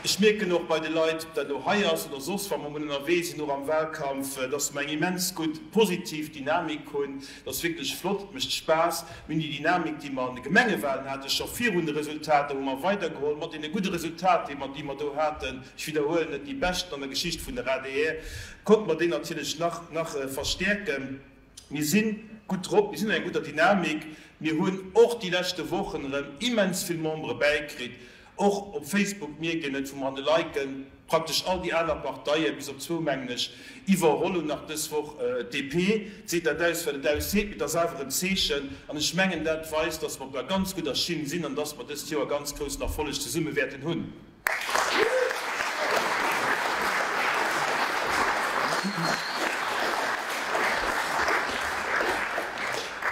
Ech mierken och bei de Leit, ob dat elo hei ass oder soss, wa mer emol ënnerwee sinn, och am Wahlkampf, dass mer eng immens gutt positiv Dynamik hunn. Dat ass wierklech flott, et mécht Spaass. Mir hunn déi Dynamik, déi mer an de Gemengewahlen haten, scho virun de Resultater, hu mer weidergeholl mat deene gudde Resultater, déi mer, déi mer do haten, ech widderhuelen et, déi beschten an der Geschicht vun der adr, konnte mer déi natierlech nach, nach verstäerken. Mir si gutt drop, mir sinn an enger gudder Dynamik. Mir hunn och déi leschte Wochen erëm immens vill Membere bäikritt. Och op Facebook mierkt een et, wou mer an de Liken praktesch all déi aner Parteie, bis op zwou mengen ech, iwwerholl hunn. Nach dës Woch d'DP. Et seet dat aus, wat et ausseet, mee et ass awer en Zeechen. An ech mengen, dat weist, dass mer op der ganz gudder Schinn sinn an dass mer dëst Joer ganz groussen Erfolleg zesumme wäerten hunn.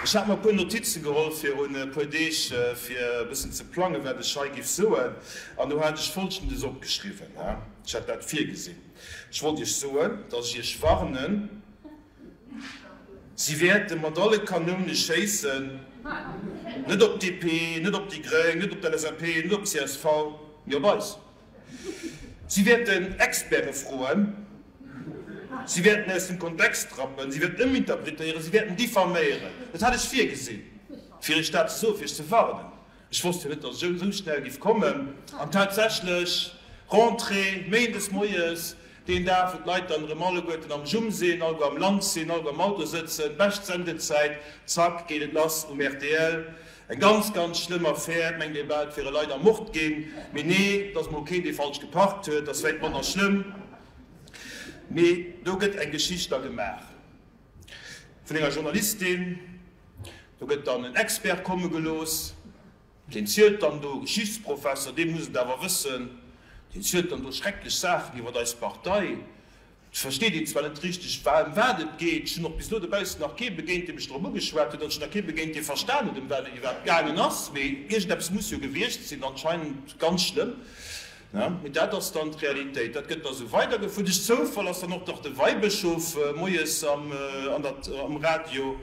Ech hat mer e puer Notizen geholl virun e puer Deeg, fir e bëssen ze plangen, wat ech hei giff soen. An do hat ech Folgendes opgeschriwwen, ech hat dat virgesinn, Ech wollt Iech soen, dass ech Iech warnen, Si wäerte mat alle Kanoune schéissen, net op d'DP, net op déi Gréng, net op d'LSAP, net op d'CSV, mee op eis. Si wäerten Experte froen, si wäerten aus dem Kontext rappen, si wäerten ëminterpretéieren, si wäerten diffaméieren. Dat hat ech virgesinn, fir Iech dat ze soen, fir Iech ze warnen. Ech wosst jo net, dass ech esou schnell giff kommen. An tatsächlech, Rentrée, méindes moies, deen Dag, wou d'Leit dann erëm alleguerten am Jumm sinn, alleguer am Land sinn, alleguer am Auto sëtzen, bescht Sendezäit, zack, geet et lass um rtl. Eng ganz, ganz schlëmm Affär, et mengt ee bal, et wiere Leit ermort ginn. Mee nee, et ass mol keen, dee falsch geparkt huet, ass wäit manner schlëmm. Mee do gëtt eng Geschicht da gemaach vun enger Journalistin. Do gëtt dann en Expert komme gelooss, deen zielt dann do, e Geschichtsprofesser, dee muss et awer wëssen, deen zielt dann do schrecklech Saachen iwwer eis Partei. Et versteet een zwar net richteg, ëm wat et geet, ech hunn och bis elo dobaussen nach kee begéint, dee mech drop ugeschwat huet, an ech hunn nach kee begéint, dee verstan huet, ëm wat et iwwerhaapt gaangen ass, mee iergendeppes muss jo gewiescht sinn, anscheinend ganz schlëmm. Mee dat ass dann d'Realitéit. Dat gëtt da sou weidergefuert. Duerch Zoufall ass dann och nach de Weibëschof moies am Radio,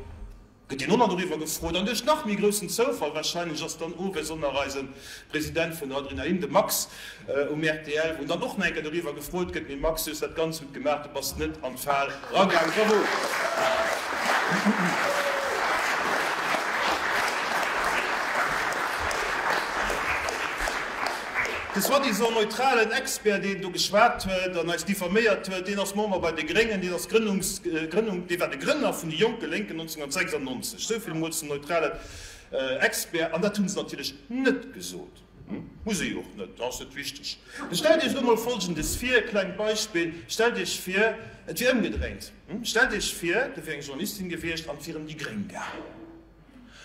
gëtt deen och nach doriwwer gefrot. An duerch nach méi groussen Zoufall wahrscheinlech ass dann owes och nach eise President vun der Adrenalin, de Max, um rtl, wou en dann och nach eng Kéier doriwwer gefrot gëtt. Mee Max, du hues dat ganz gutt gemaach, du bass net an d'Fal ragaang. Bravo! De soi-disant neutralen Expert, deen do geschwat huet an eis diffaméiert huet, deen ass Member bei de Gréngen, deen ass Grënnungs, Grënnung, dee war de Grënner vun de Jonke Lénken 1996. Esou vill emol zum neutralen Expert. An dat hu se natierlech net gesot. Muss ee jo och net, ass net wichteg. Stellt Iech elo mol Folgendes vir, e klengt Beispill, Stellt Iech vir, et wier ëmgedréint. Stellt Iech vir, do wier eng Journalistin gewiescht an et wier ëm déi Gréng gaang.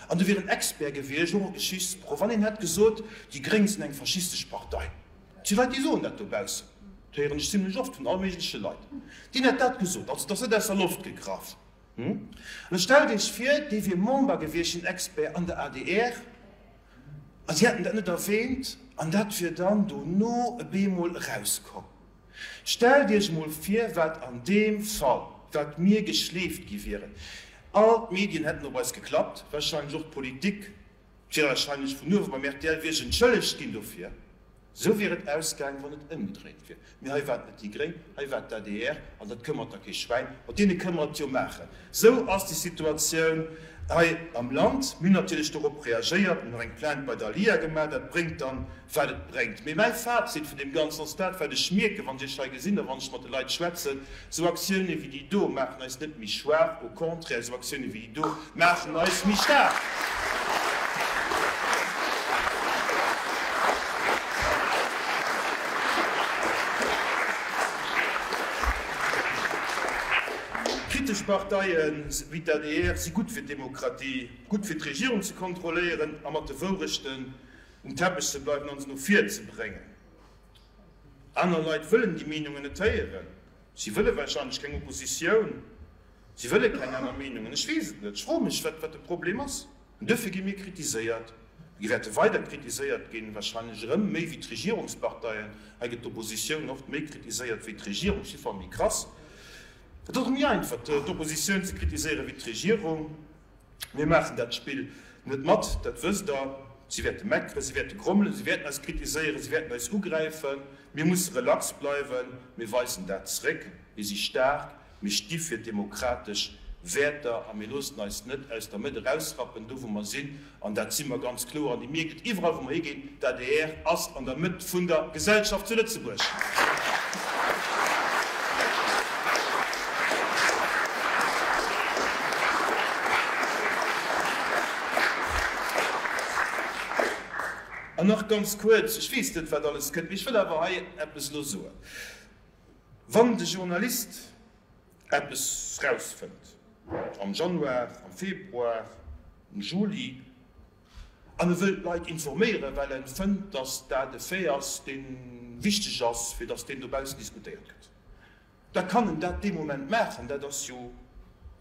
An do wier en Expert gewiescht, och e Geschichtsproff, an deen hätt gesot, déi Gréng sinn eng faschistesch Partei. Et si Leit, déi soen dat dobaussen, dat héieren ech zimlech oft vun all méigleche Leit. Deen hätt dat gesot, also et ass net aus der Loft gegraff. An da stellt Iech vir, dee wier Member gewiescht, den Expert an der adr, a si hätten dat net erwähnt, an dat wier dann dono e bemol erauskomm. Stellt Iech emol vir, wat an deem Fall, wat mir geschleeft gi wieren. All d'Medien hätten op eis geklappt, wahrscheinlech och d'Politik, et wier wahrscheinlech vun uewe beim rtl wier ech entschëllegt ginn dofir. Esou wier et ausgaang, wann et ëmgedréit wier. Mee hei war et net déi Gréng, hei war et d'ADR, an dat këmmert da kee Schwäin. Mat deene kënne mer et jo maachen. Esou ass déi Situatioun hei am Land. Mir hunn natierlech dorop reagéiert, mir hunn och eng Plainte bei der ALIA gemaach. Dat bréngt dann wat et bréngt. Mee mäi Fazit vun deem Ganzen ass dat, wat ech mierken, wann ech Iech hei gesinn a wann ech mat de Leit schwätzen, Esou Aktioune wéi déi do maachen eis net méi schwaach, au contraire, esou Aktioune wéi déi do maachen eis méi staark. Kritesch Parteie wéi d'ADR si gutt fir d'Demokratie, gutt fir d'Regierung ze kontrolléieren a mat de Wourechten um Teppech ze bleiwen an se no vir ze bréngen. Aner Leit wëllen déi Meenungen net héieren. Si wëlle warscheinlech keng Oppositioun. Si wëlle keng aner Meenungen. Ech weess et net. Ech froe mech, wat de Problem ass. An duerfir gi mir kritiséiert. Mir wäerte weider kritiséiert ginn, warscheinlech erëm méi wéi d'Regierungsparteien. Hei gëtt d'Oppositioun oft méi kritiséiert wéi d'Regierung, op jidde Fall méi krass. Et ass och méi einfach, d'Oppositioun ze kritiséieren wéi d'Regierung. Mir maachen dat Spill net mat, dat wësst Der. Si wäerte meckeren, si wäerte grommelen, si wäerten eis kritiséieren, si wäerten eis ugräifen. Mir musse relax bleiwen, mir weisen dat zréck. Mir si staark, mir sti fir demokratesch Wäerter a mir loossen eis net aus der Mëtt erausrappen, do wou mer sinn. An dat si mer ganz kloer an Dir mierkt et iwwerall wou mer higinn, d'ADR ass an der Mëtt vun der Gesellschaft zu Lëtzebuerg. An nach ganz kuerz, ech weess net wat alles kënnt, mee ech wëll awer hei eppes elo soen. Wann de Journalist eppes rausfënnt, am Januar, am Februar, am Juli, an e wëll d'Leit informéieren, well en fënnt, datt dat e Fait ass, dee wichteg ass, fir datt deen dobaussen diskutéiert gëtt, da kann en dat dee Moment maachen. Dat ass jo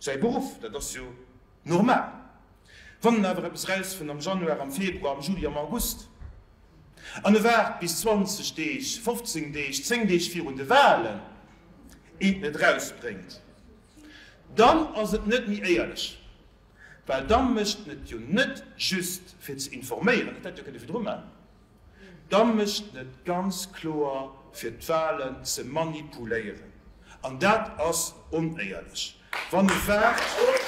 säi Beruff, dat ass jo normal. Wann en awer eppes erausfënnt am Januar, am Februar, am Juli, am August, an e waart bis 20 Deeg, 15 Deeg, 10 Deeg virun de Wahlen, eent en et erausbréngt, dann ass et net méi éierlech. Well da mécht en et jo net just fir ze informéieren, dat hätt jo kënne virdru maachen, da mécht en et ganz kloer fir d'Wahlen ze manipuléieren. An dat ass onéierlech. Wann e waart.